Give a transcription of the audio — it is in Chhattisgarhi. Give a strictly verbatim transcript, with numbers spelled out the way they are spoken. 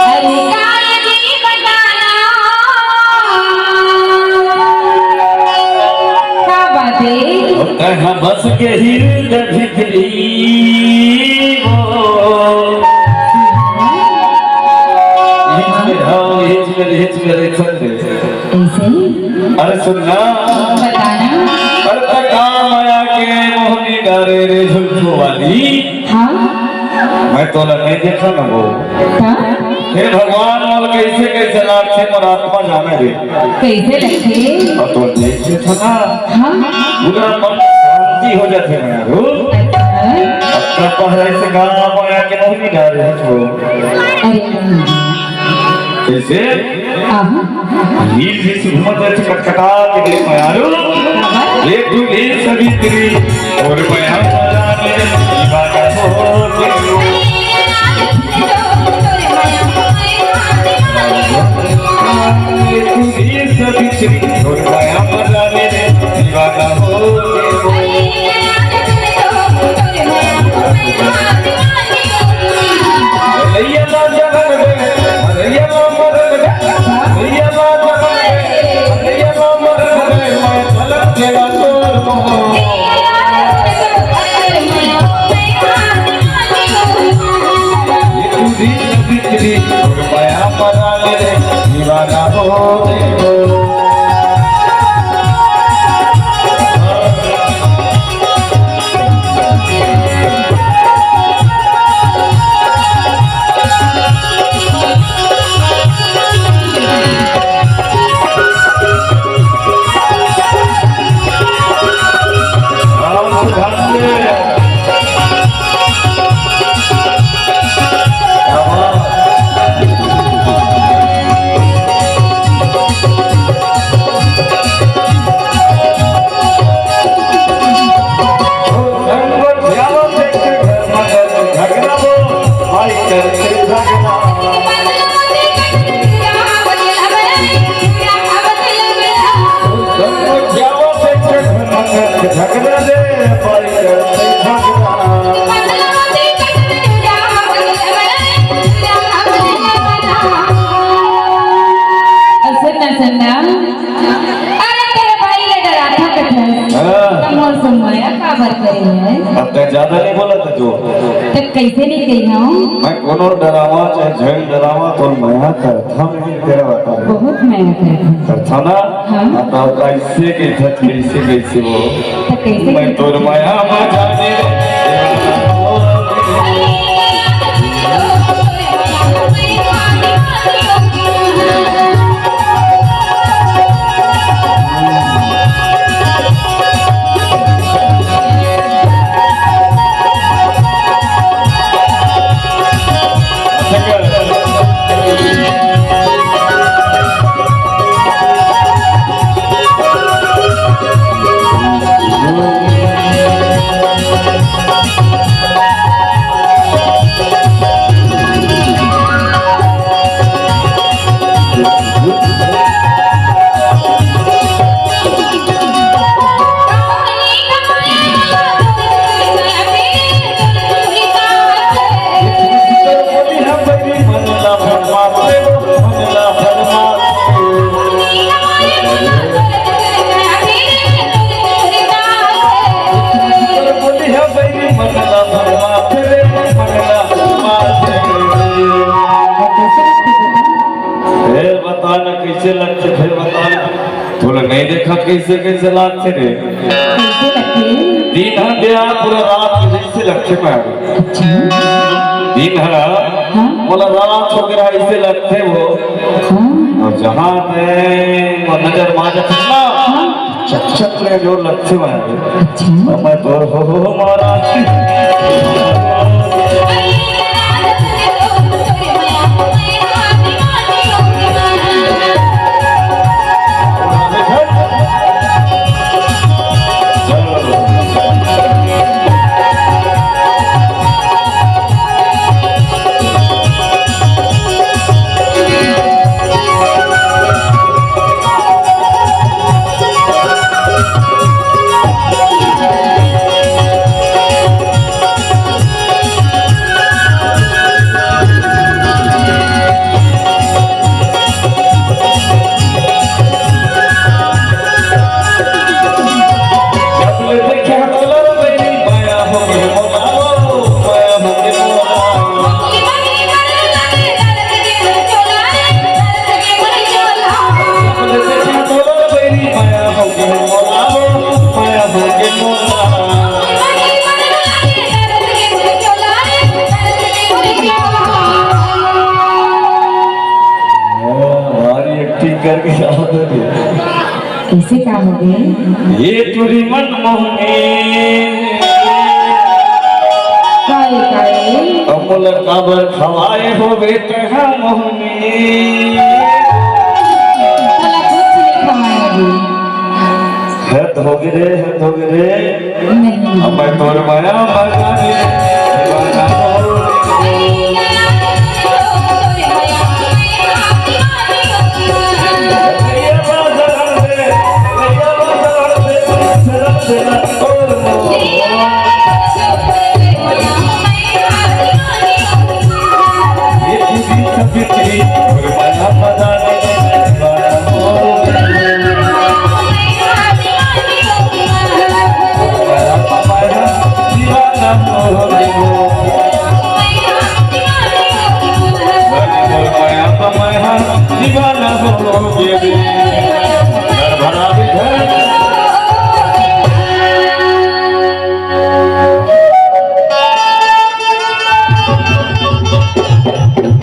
अरे काय जी बताना, का बात हे? कहाँ बस के हृदय भितरी वो। हिच में, हाँ, हिच में, हिच में, हिच में। कैसे? अरे सुन ना। बताना। अरे त का मया के मोहनी डारे रे झुलफू वाली। हाँ। मैं तोला नहीं देखा ना वो। हाँ? हे भगवान, मोला कैसे कैसे लागथे, मोर आत्मा जाने रे। कैसे लगथे? अब तो देख लेथो ना। हाँ। पूरा मन शांति हो जाथे ना यारो। अच्छा। अब का पहले से का मया के मोहनी डारे हो। अरे। कैसे? आहा। नील जैसे घूमत रहे, कटकटा के देख मयारू। एक तू नील सवित्री, और मया पराने दीवाना हो। एक तू नील सवित्री, और मया पराने दीवाना हो। सुन ना, सुन ना। अरे, तेरे भाई ले डराथा कथस। हाँ। त मोर सुन मया काबर करे हे? अब तक ज्यादा नहीं बोला था जो। त कैसे नहीं कही हूँ? मैं कोनो डरावा चाहे झन डरावा तो मया करथा नहीं तेरा बता। बहुत मया करथा। करथा ना? हाँ। अब तो कैसे कैसे, कैसे कैसे वो? त कैसे मैं कैसे? तोर मया में जाने। फेर बता ना, कैसे लगथे? फेर बता ना, तोला नहीं देखा, कैसे कैसे लागथे रे? कैसे लगथे? दिन ह दे पूरा रात जैसे लगथे मैं। अच्छा। दिन ह हाँ? पूरा रात वगैरह ऐसे लगथे वो। हाँ। और जहाँ ते वो नजर मार जाथे ना, हाँ। चक चक ले जो लगथे मैं। अच्छा। मैं तो हो, हो, हो, मारा। काई, काई? अमूल काबर खवाए होबे तेहा मोहनी। भला कुछ नहीं खवाए अभी। हद होगे रे, हद होगे रे। नहीं। अब मैं तोर माया मगाने दीवाना हो।